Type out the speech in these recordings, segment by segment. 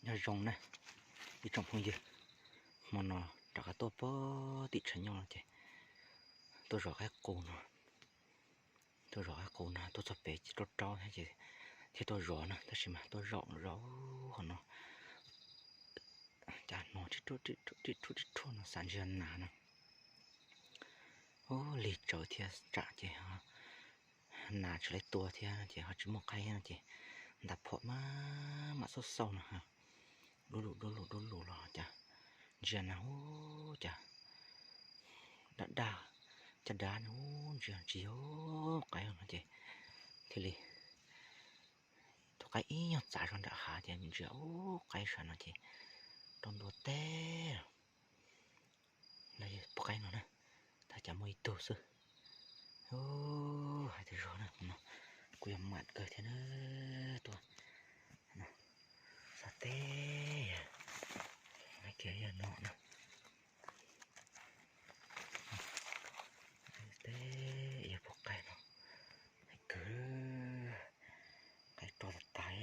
Nyob zoo na ib tsoom phooj ywg, hmo no rov qab tuaj pem tim tshav nyob no ces tuaj zov qaib qus no, tuaj zov qaib qus no, tuaj txog pem ces rau rau thiab ces thiaj tuaj zov na, tab sis mas tuaj zaum zov hov no cas hnov rib rhuaj rib rhuaj no xav ntsia nas na. Ub, lig tsawv thiab tsam ces nas tsis laiv tua thiab ces ho tsis muaj qaib no ces ntas phom maj mam xauj xauj no, dub lug dub lug dub lug los cas ntsia na ub cas daj daj caj dab no ub ntsia tsis yog qaib no ces thiaj li tus qaib ib nyuag txav zog nram hav ces ntsia ub qaib sav no ces rau ntua teb los poj qaib no na, tab cas muaj ib tug xwb. Hais tias zog na no kuj yog mam kawg thiab na, tuaj xav teb kiag yog no na. Teb yog poj qaib no, hais kawg, qaib rog tas tas,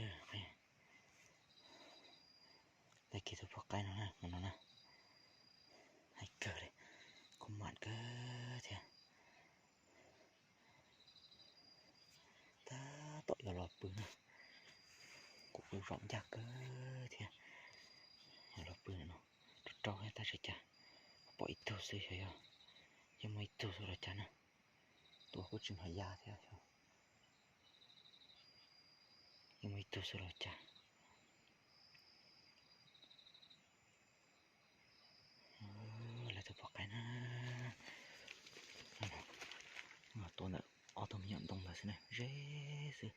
teb kiag tus poj qaib no na, no na, hais kawg li, kuj mam kawg thiab. Tab tom yuav los pw na, kuv kuj zaum ncaj kawg thiab, yuav los pw no, rau rau thiab tab sis cas pom ib tug xwb xyov yog, yog muaj ib tug xwb los cas na, tus kuj tsis hnov ya thiab, yog muaj ib tug xwb los cas. Lawv tus poj qaib na, tua ntawm ob tug me nyuam ntoo ntawd xwb na, ze xwb,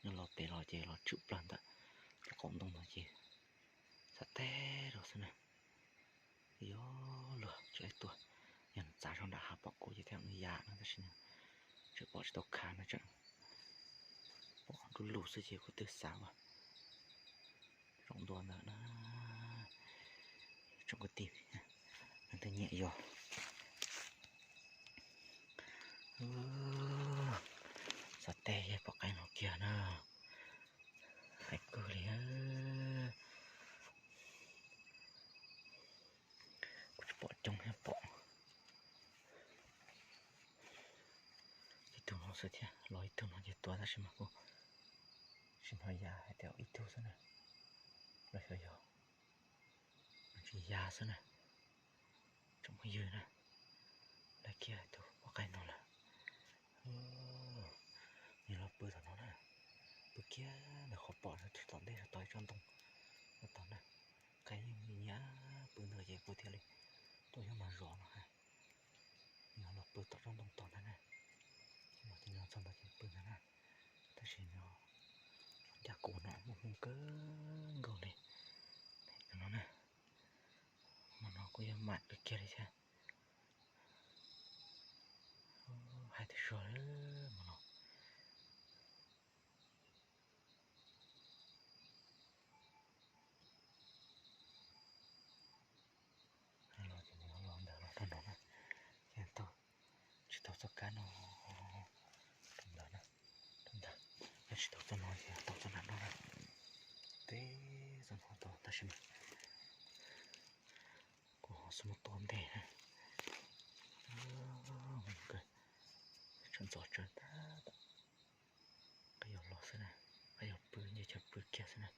nws los pem los ces los tshwm plawg ntawm lub qaum ntoo ntawd ces xav teb rau xwb na. Yog luag tsis laiv tua, yog nws txav zog nram hav pom kuv ces thiaj nws ya no tab sis nws tseem pom tsis tau khav no tseem pom dub lug xwb ces kuv twb xav ua zaum ntua ntawd na. Tsoom kwv tij, nws twb nyiam yog xav teb yog poj qaib no kiag na, hais kawg li. Kuv tsis pom coob thiab, pom ib tug no xwb thiab, los ib tug no ces tua tab sis mas kuj tsis hnov ya hais tias ib tug xwb na, los xyov yog tsis ya xwb na. Tsoom phooj ywg na, lawv kiag tus poj qaib no lawm, nws los pw tom no na, pw kiag ntawm qhov pom tus tom ntej tod ib tsob ntoo tod na, qaib yeej nyiam pw ntawd ces kuv thiaj li tuaj yuav mas zov no ha. Nws los pw tom tsob ntoo tod ntag na, los txog ntawd ces pw ntag na, tab sis nws ncaj kuv no muaj hmoo kawg nkaus li no na. Hmo no kuj yog mam kawg kiag li thiab, hais tias zog hmo no. Los ces nws los ntawd los rau no na, ces tau, tsis tau txoj kab no rau ntawd na, rau ntawd, tsis tau txoj no ces tau txoj nram no na, teb txoj no tau tab sis mas kuv ho xub muab tua ntej na. Tsam ntxov tsawv tab tom, qab yuav los xwb na, qab yuav pw nce chaw pw kiag xwb na.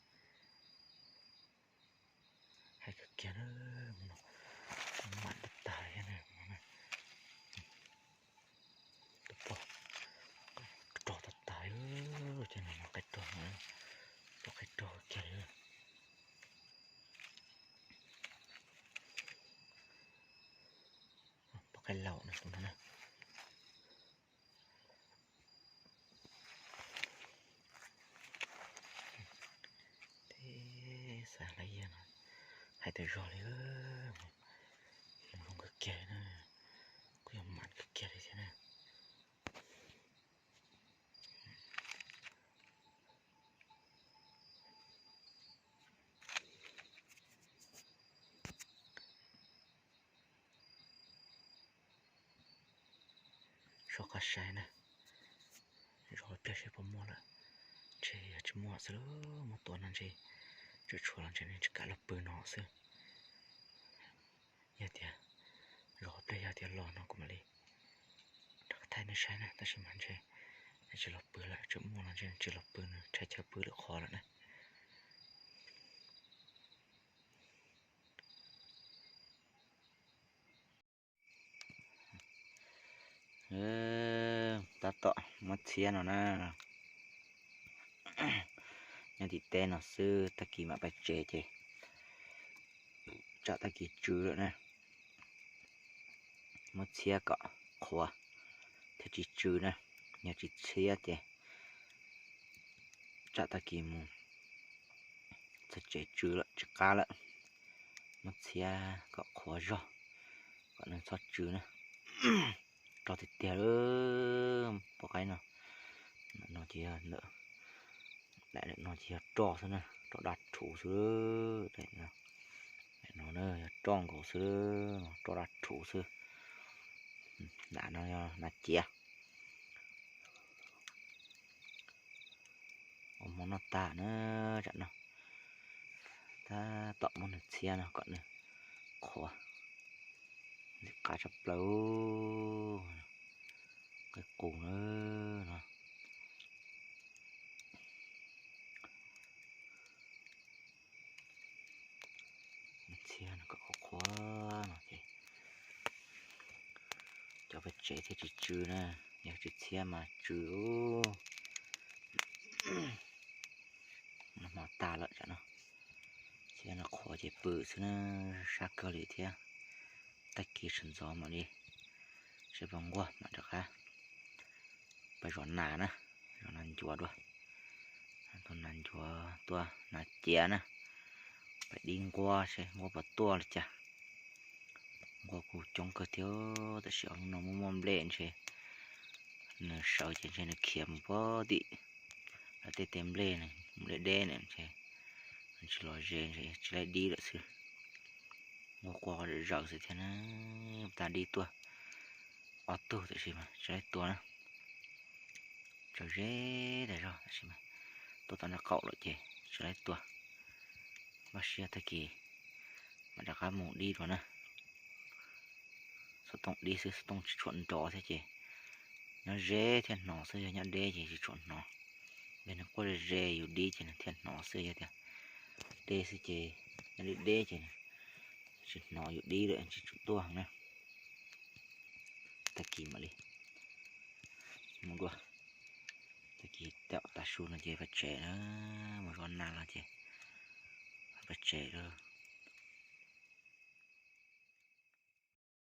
Hais kawg kiag na, hmo no mam tag tag li thiab na. Tus poj rog tag tag li, ces no qaib rog, poj qaib rog kiag li. Poj qaib laus no tus no na. Teb xav lawv yag no, hais tias zog li, zoo kawg kiag li na, kuj yog mam kawg kiag li thiab na. Soj qab saib na, zov pliag seb puas muaj lawm, ntshe yog tsis muaj xwb, muab tua no ntshe Tseem tshuav los ntshe nws tsis kam los pw no xwb. Yog tias zov pliag yog tias los no kuv mam li rov qab thaij nej saib na, tab sis mas ntshe nws tsis los pw lawm, tseem muaj los ntshe nws tsis los pw, nws tshaib chaw pw lwm qhov lawm na. Tab tom muab txhiab no na, nyob tim teb no xwb, tag kis mam pais tsev ces tsam tag kis tsw lawm na. Muab txhiab kom qhuav thiaj tsis tsw na, yog tsis txhiab ces tsam tag kis mus txog tsev tsw lawm tsis qab lawm. Muab txhiab kom qhuav zog kom nws txhob tsw na. Rog tiag tiag li, pom qaib no. No ces yog, no ces yog roj xwb na, roj daj rhuv xwb. No yog roj nkaus xwb, roj daj rhuv xwb. Nram no yog nas ciav. Ua hmo noj tag na, tsam no tab tom muab nws txhiab no kom nws qhuav, ntxim qab tshaj plaws. Qe qus na no. Txhiab no kom qhuav qhuav no ces cov peb tsev thiaj tsis tsw na, yog tsis txhiab mas tsw. Noj hmo tag lawm tsam no, txhiab no qhuav ces pw xwb na, sab kawg li thiab. Tag kis sawv ntxov mam li seb puas nquag mam rov qab pais zov nas na, zov nas ncuav dua. Tuaj nas ncuav, tuaj nas ciav na, pais dib nquab seb nquab puas tuaj li cas. Nquab kuj coob kawg thiab, tab sis ob hnub no muaj muaj nplej ntshe nws sawv ces ntshe nws khiav mus puag tim lawv tej teb nplej, mus deb deb na ntshe nws tsis los ze, ntshe tsis laib dib lawm xwb. Nquab qua zom zaws xwb thiab na, tag dib tuaj ob tug tab sis mas tsis laib tua na. Tsaws ze tas zog tab sis mas tuaj tau nraub qaum lawm ces tsis laib tua. Npaj siab tag kis mam rov qab mus dib dua na. Xov tooj dib xwb, xov tooj tsis tshua nrov thiab ces nyob ze thiaj hnov xwb, yog nyob deb ces tsis tshua hnov. Yog nws quaj ze ze yus dib ces nws thiaj hnov xwb, yog tias deb xwb ces nyob deb deb ces tsis hnov yus dib lawm, tsis tshua tuaj na. Tag kis mam li mus dua, tag kis tam tas su no ces pais tsev na, mus zov nas los ces pais tsev lawm.